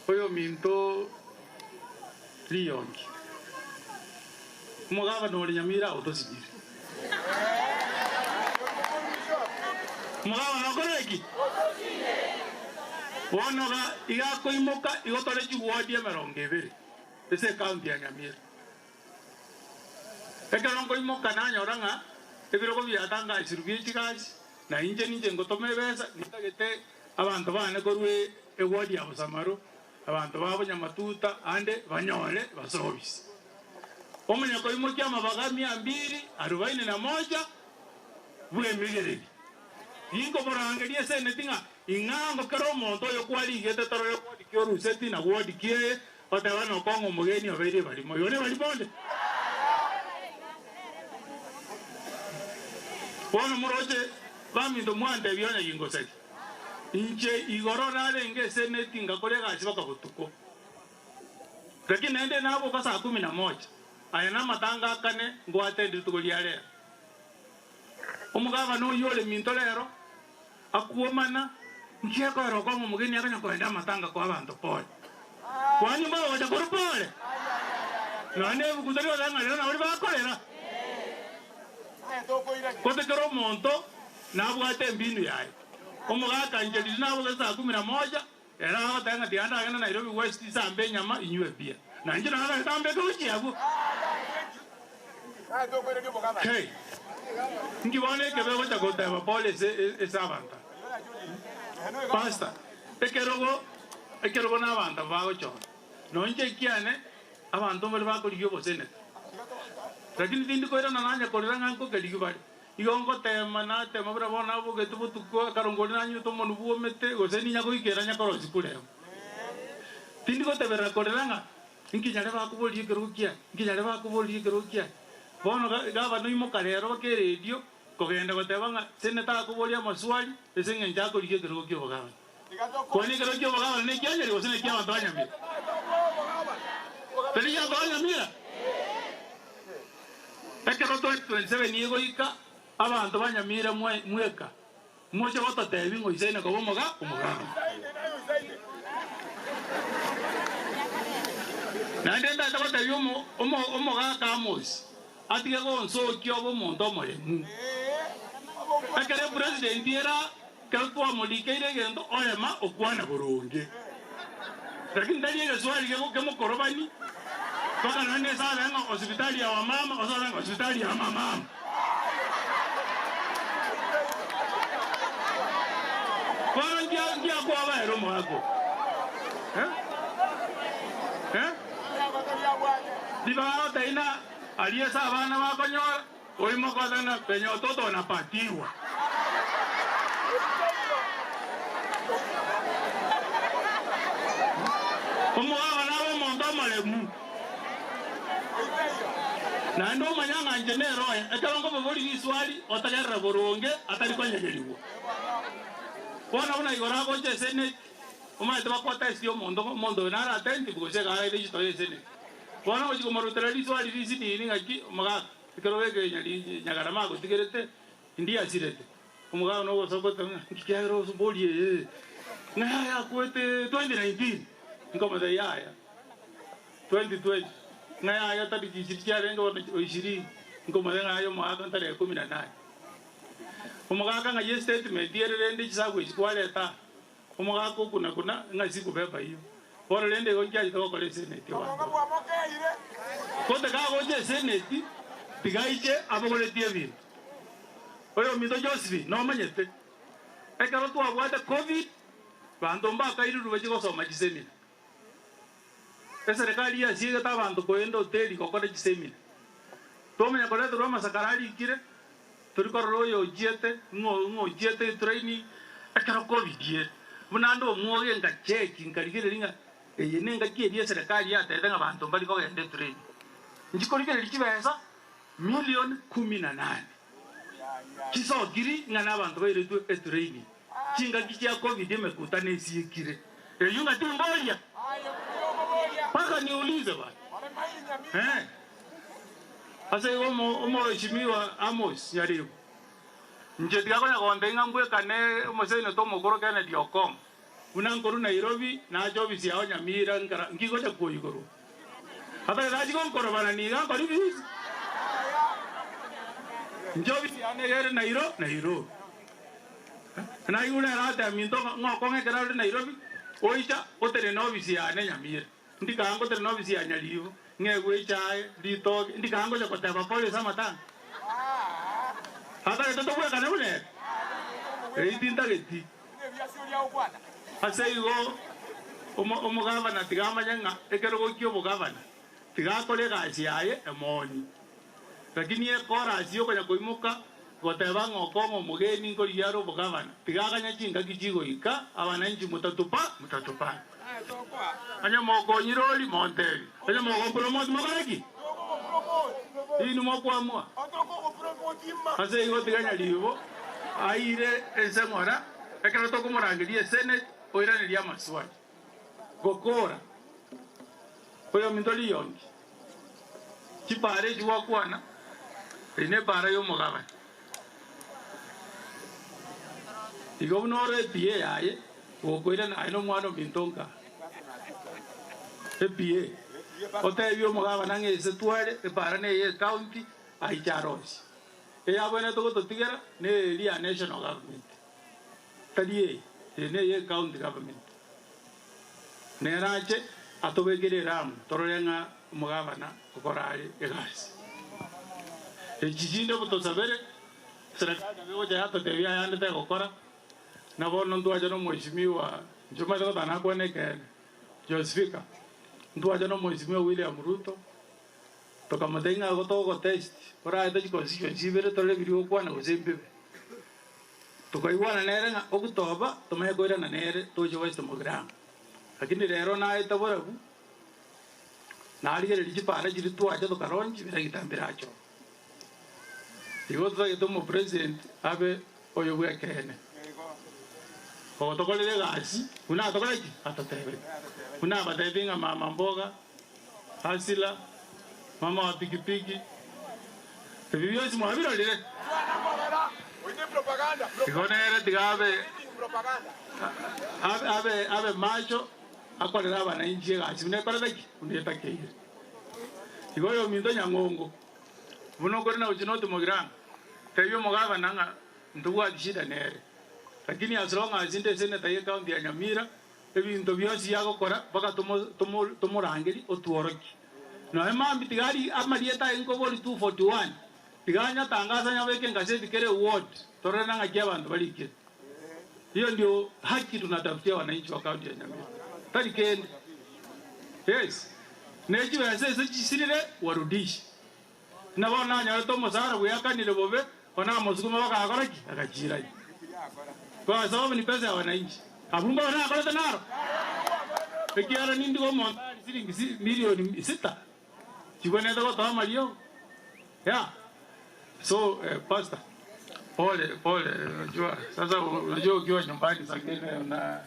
Oyominto riongi, omogabana ore Nyamira agotosinyire. Omogabana okorire ki? Bono iga iga akoimoka igo tore chiwodi 20 ase ecounty ya Nyamira. Ekero nkoimoka nanyora ng'a ebirogo biatangasirwe bie chigasi, na inche ninche ngotoma ebesa, nintagete abanto bane korwa eward ya Bosamaro, abanto ba Bonyamatuta ande banyore basobisi. Omanye koimokia amabaga mia mbili arubaini na moja bw'emigereri. Ninkomorangeria eseneti ng'a ing'ango kera omonto oyo kwarigete torore ward ki oruseti na ward ki eye, Goteba nokong'a omogeni obeire ebarimo, igo nebarimo onde. Bono moroche baminto mwantebia onye gingosaria. Inche igoro narenge eseneti ngakora egasi baka botuko. Lakini naende naboka saa kumi na moja, aya namatanga akane ngwatende rituko ria rero. Omogabana oyio ore minto rero Akwomana, nki ekoera okong'a omogeni akonya koenda amatanga koa abanto pole? Kwani mogocha korwa pole? Nonya nebuku tari goteba ng'a rero nabo bakorera. Gose kera omonto nabwate embinu yaye. Omogaka inche riria naboka saa kumi na moja, ere agoteba ng'a tiga ndagende Nairobi West nsambe enyama inywe ebia. Na inche naro nagete ambeke gochia abwo. Hey, nki bono ekebe ogocha goteba pole ase ase abanto aba? Pastor, ekerogo ekerogo na abanto aba bagochora. Nonye inche ekiane, abanto mbare bakorigia oboseneta. Lakini tindi koirana nanye korera ng'a nkokerigwa bare. Igo ngotema natema buna bono nabogete botuko akarongo oria nanywete omonwa bwomete, gose ninya goikera nyakorosia kurema. Tindi goteberera korera ng'a Inki nyare bakoboria ekerogo kiane? Inki nyare bakoboria ekerogo kiane? Bono gavana oimoka rero baka eredio kogenda goteba ng'a seneta akoboria amaswali ase eng'encho akorigia ekerogo ki'obogavana. Kwani ekerogo ki'obogavana nekia Nyeri gose nekia abanto ba Nyamira? Tari eki'abanto ba Nyamira? Ekero 2027 egoika, abanto ba Nyamira mweka Moche gototebia ng'a oisaine koba omoga omogabana. Naende ntagete gotebia omogaka Amosi atige gonsokia obe omonto omoremu. Ekero epresident ere ekero twamorikeire egento orema okwana boronge. Lakini tari egeswali kemokorobani mpaka naende esabe ng'a hospitali ya wamama osabe ng'a hospitali ya mamama. Bono ngiakwabaera omogaka oyo? Eh? Eh? Ribaga gotebia ng'a aria ase abana bakonyora, oimoke otebe ng'a penye ototo onapatiwa. Omogaka nabe omonto omoremu. Naende omanye ng'a inche nere oye, ekero nkomoboria riswali, otegerere boronge atari konyegerigwa. Bono buna igoro agocha eseneti, omanyete bakotesti omonto ng'a omonto oyo nare attentive gose iga araire chitoyo eseneti. Bono ogochia komorutera riswali risinini ng'aki, omogaka, ekero oegenya nyagarama agotigerete, Indi asirete? Omogaka nogosoa goteba ng'a nki kiagera oborie ee, ng'a yaya akwete 2019, nkomotebia yaya 2020, ng'a yaya tariki isiri chiarenge bono o ishirini, nkomotebia ng'a yaya omogaka ntari ikomi na nane. Omogaka ng'ai estatement ere rende chisabu echi kwareta aa, omogaka okuna kuna ng'a sikubeba hiyo. Bono rende igo nkiachete gokora eseneti abanto ba. Gose kagocha eseneti, tiga aiche abogoretie ebinto. Oyominto Josephine, nomanyete, ekero twabwate Covid, banto mbakairirwe bachie gosoma chisemina. Eserekari yasiegete abanto koenda hoteli gokora chisemina. Twamanya koreterwa amasakara arikire, tori korora oyo ochiete, ng'o ng'o ochiete etraini, ekero Covid ere. Buna ande omwoge ngacheki nkarigereria ng'a eye nengaki eria eserekari yatebete ng'a banto mbari kogenda etraini. Nchi korigereria chibesa. Milioni kumi na nane chisokiri ng'a nabanto bairetwe etureini chingaki chia covid emekutano esiekire eyio ng'a timboria mpaka niulize bana eh. Ase igo omoeshimiwa Amos Nyaribo, inche tiga konya gontebia ng'a mbwekane omosenetor omokoro Kennedy Okong'o. Buna nkorwa Nairobi, nache ofisi yao Nyamira nkara nkigocha koigorwa. Atagete achie gonkorobana niga nkori busy. Inche ofisi yane iga ere Nairo Nairobi. Naigure nere ateba minto ng'a okong'a ekero ore Nairobi, oicha otenene ofisi yane Nyamira. Ndikaanga gotenena ofisi ya Nyaribo, ng'egwe echae, ritoke, ndikaanga gocha goteba pole ase amatanga. Atagete tobwekane buna ere? Eyio tintageti. Ase igo omogavana tiga amanye ng'a ekerogo ki'obogavana tiga akore egasi yaye emoni. Lakini ekorasi y'okonya koimoka goteba ng'a okong'a omogeni nkorigia are obogavana, tiga aganye chingaki chigoika, abananchi motatupa, motatupa. Onye mokonyire oria, montebi. Onye mogopromoti, mokore ki? Inwe mokwamua. Ase igo tiga nyaribo aire ense ng'ora, ekero tokomorangeria eseneti, oiranerie amaswali. Gokora oyominto rionki. Chipaara echi gwakwana, eri nepaara y'omogabane. Igo buna ore epia yaye, gokoirana aye nomwana ominto nka epia. Otebie omogabane ng'a ase tware epaara neye ecounty aiche arosie. Eyabwenerete gototigera neri ya national government, tari eye, eye neye ecounty government. Nere ache atobekere eramu torore ng'a omogabana okora are egasi. Echi chinde botosabere, serikali nabo egocha yatotebia ayande tegokora, na bono ntwacha na omweshimiwa, inche omanyete gotana nakwane ekeene, Joe Speaker, ntwacha na omweshimiwa William Ruto, tokamotebia ng'a igo togotest, oraete chiconstituency ibere torore biria ogokwana gose mbibe. Tokaigwana nere ng'a ogotoba tomanye koirana nere toche West Mogirango. Lakini rero naete borabu, narigereria chipara chiria twacha tokaronchi bire egetambe birache oo. Igo totagete omopresident abe oyo bw'ekeene, ogotokorera egasi buna atokore ki? Atotebeti. Buna abatebi ng'a mama mboga, Hasila, mama wa pikipiki, ebi bionsi mwabirorire? Igo nere tiga abe abe abe macho akorere abananchi egasi buna ekorete ki? Buna etakeire. Igo oyominto nyang'ongo, buna okore na gochia noti Mogirango, tebia omogavana ng'a ntobwati shida nere, lakini as long as inde eseneta ye county ya Nyamira, Ebinto bionsi biagokora mpaka tomorangerie otworokie. Nonya mambia tiga arie amarieta aye nkobori 241, tiga anyatangase anyabeke engaseti kera eward torore nang'aki abanto barikire. Hiyo ndio haki tunatafutia wananchi wa county ya Nyamira. Tari kende. Yes. Ne chibesa ase chisirire warudishe. Buna bono nanyorete omosara bweakanire bobe, bono namosukuma bakagakora ki? Agachiirania. Kwa sababu ni pesa ya wananchi. Abwo mbono nakorete naro? Ekiagera nindige omonto arie siringi si milioni sita, chigwenerete gotoa amariogo. Yeah. So eh, pastor, pole pole, unajua sasa, unajua ukiwa nyumbani saa ingine una.